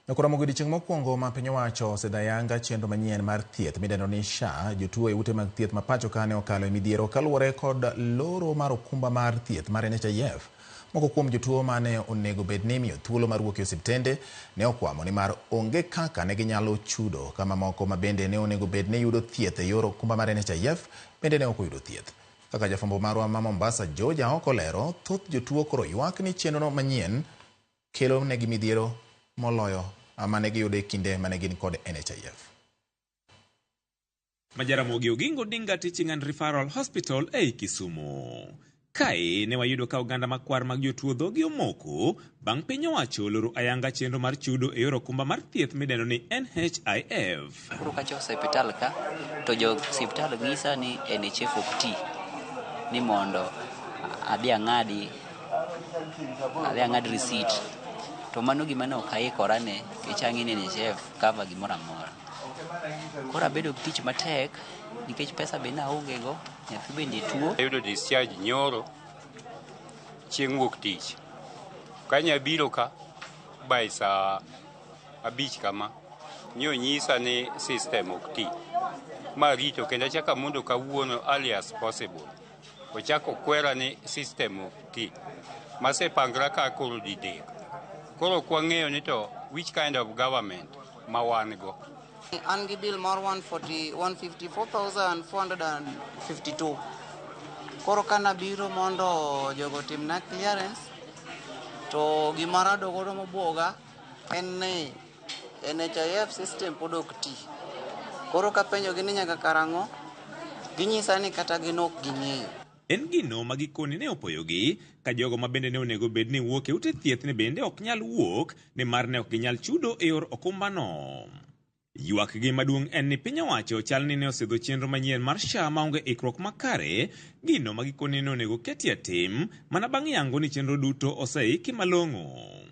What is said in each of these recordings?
Nyakoromo godiechieng' mokwongo ma piny owacho osedho ayanga chenro manyien mar thieth midendo ni SHA, jotuo e ute mag thieth ma pacho ka ne okalo e midhiero kaluwore kod loro mar okumba mar thieth mar NHIF. Moko kuom jotuo mane onego bed ni imiyo thuolo mar wuok e osiptende ne okwamo nimar onge kaka ne ginyalo chudo ka mamoko ma bende ne onego bed ni yudo thieth e yor okumba mar NHIF bende ne ok oyudo thieth. Kaka jafwambo marwa ma Mombasa George Aoko lero, thoth jotuo koro ywak ni chenro manyien kelo negi midhiero moloyo mane giyudo e kinde mane gin kod NHIF. Ma Jaramogi Oginga Odinga Teaching and Referral Hospital ei Kisumu. Kae ne wayudo ka oganda makwar mag jotuo dhogi omoko bang' piny owacho loro ayanga chenro mar chudo e yor okumba mar thieth midendo ni NHIF. Koro kachopo osiptal ka to jo osiptal nyisa ni NHIF ok ti ni mondo adhi ang'ad receipt to mano gima ne ok aikora ne nikech ang'e ni NHIF cover gimoro amora. Koro abedo gi tich matek nikech pesa be naonge go, nyathi bende tuo. Ayudo discharge nyoro chieng' wuok tich. Kanya biro ka by saa 5 kama, nyonyisa ni system ok ti. Marito kendo achako amondo kawuono early as possible. Ochako kwera ni system ok ti. Masepangra ka koro didek. Koro ok wang'eyo ni to which kind of government ma wan go. An gi bill mar 140 154,452. Koro kanabiro mondo jogo otimna clearance, to gima arado godo mobuoga en ni NHIF system pod ok ti. Koro kapenjogi ni nyaka karang'o, ginyisa ni kata gin ok ging'eyo. En gino ma gikone ne opoyogi ka jogo ma bende ne onego bed ni wuok e ute thieth ne bende ok nyal wuok nimar ne ok ginyal chudo e yor okumbano. Ywak gi maduong' en ni piny owacho chal ni ne osidho chenro manyien mar SHA maonge ikruok makare, gino ma gikone ne onego ketie tim mana bang' yango ni chenro duto oseiki malong'o.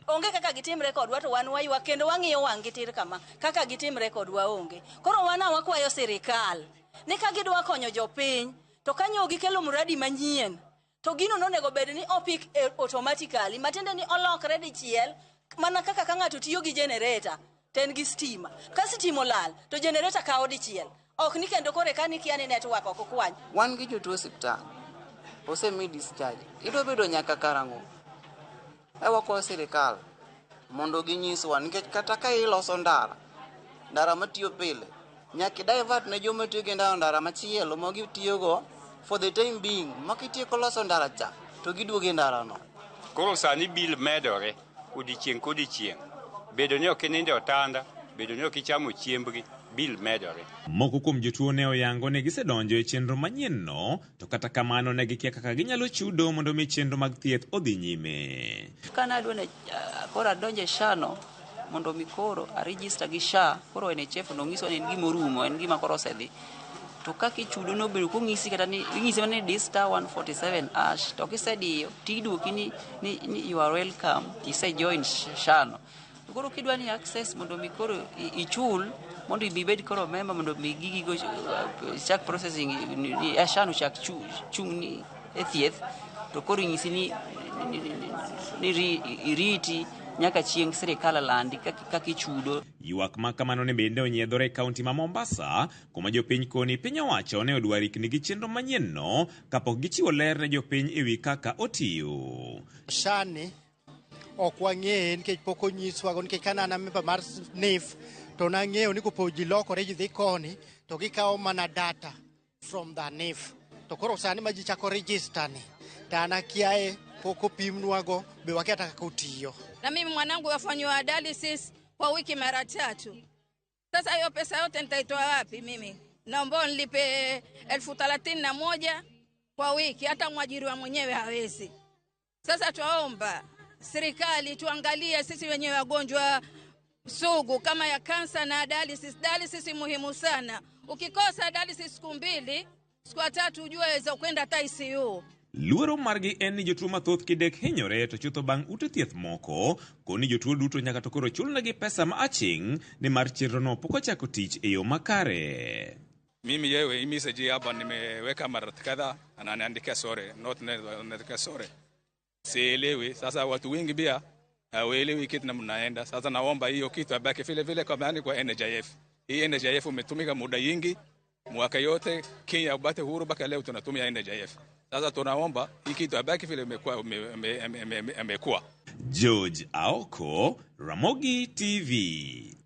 Onge kaka gitimre kodwa to wan waywak kendo wang'iyo wang' gi tir kama kaka gitimre kodwa onge. Koro wan wakwayo sirikal ni ka gidwa konyo jopiny to kanyo gikelo mradi manyien to gino nonego bed ni opik automatically, matiende ni olokre dichiel mana kaka ka ng'ato tiyo gi generator to en gi stima. Ka stima olal to generator kawo dichiel, ok ni kendo kore ka nikia ni network ok kwany. Wan gi jotuo osiptal, osemi discharge, idwa bedo nyaka karang'o? E wakwayo sirikal mondo ginyiswa nikech kata ka iloso ndara, ndara matiyo pile, nyaka i divert ne joma tiyo gi ndara, ndara machielo ma gitiyogo for the time being, ma kitieko loso ndara cha to giduogo e ndara no. Koro sani bill medore odiechieng' kodiechieng'. Bedo ni ok inindo e otanda, bedo ni ok ichamo chiembgi, bill medore. Moko kuom jotuo ne oyango ni gisedonjo e chenro manyien-no, to kata kamano ne gikia kaka ginyalo chudo mondo mi chenro mag thieth odhi nyime. Ka nadwa ne koro adonjo e SHA no mondo mi koro a register gi SHA, koro NHIF no nyiso ni en gima orumo, en gima koro osedhi. To kaka ichudo nobedo kong'isi kata ni ing'isi mana ni di *147# to kisediyo tiduoki ni you are welcome, ise join SHA no. To koro kidwa ni access mondo mi koro ichul mondo ibed koro member mondo mi gigi go chak processing ni SHA no chak chung' ni e thieth to koro ing'isi ni iriti nyaka chieng' sirikal landi kaka ichudo. Ywak ma kamano ne bende onyiedhore e kaunti ma Mombasa, kuma jopiny koni piny owacho ne odwa rikni gi chenro manyien-no kapok gichiwo ler ne jopiny e wi kaka otiyo. SHA ni ok wang'eye nikech pok onyiswago, nikech ka an member mar NHIF to nang'eyo ni kopo ji lokore ji dhi koni to gikawo mana data from the NHIF, to koro sani ma ji chako register ni to an akiaye, pok opimnwago be wakia kata kaka otiyo. Na mimi mwanangu afanyiwa dialysis kwa wiki mara tatu. Sasa hiyo pesa yote nitaitoa wapi mimi? Naomba nilipe 31,000 kwa wiki, hata mwajiriwa mwenyewe hawezi. Sasa twaomba serikali tuangalie sisi wenyewe wagonjwa sugu kama ya kansa na dialysis. Dialysis muhimu sana. Ukikosa dialysis siku 2, siku tatu, ujue waweza kwenda hata ICU. Luoro margi en ni jotuo mathoth kidek hinyore to chutho bang' ute thieth moko koni jotuo duto nyaka to koro chulnegi pesa ma aching' nimar chenrono pok ochako tich e yo makare. Mimi yewe hii message hapa nimeweka mara kadhaa, ananiandikia sorry, not, niandikia sorry. Sielewi. Sasa watu wengi pia Hauelewi kitu na mnaenda. Sasa naomba hiyo kitu abaki vile vile kwa maana kwa NHIF. Hii NHIF umetumika muda yingi, mwaka yote Kenya upate huru mpaka leo tunatumia NHIF. Sasa tunaomba hii kitu abaki vile imekuwa imekuwa. George Aoko, Ramogi TV.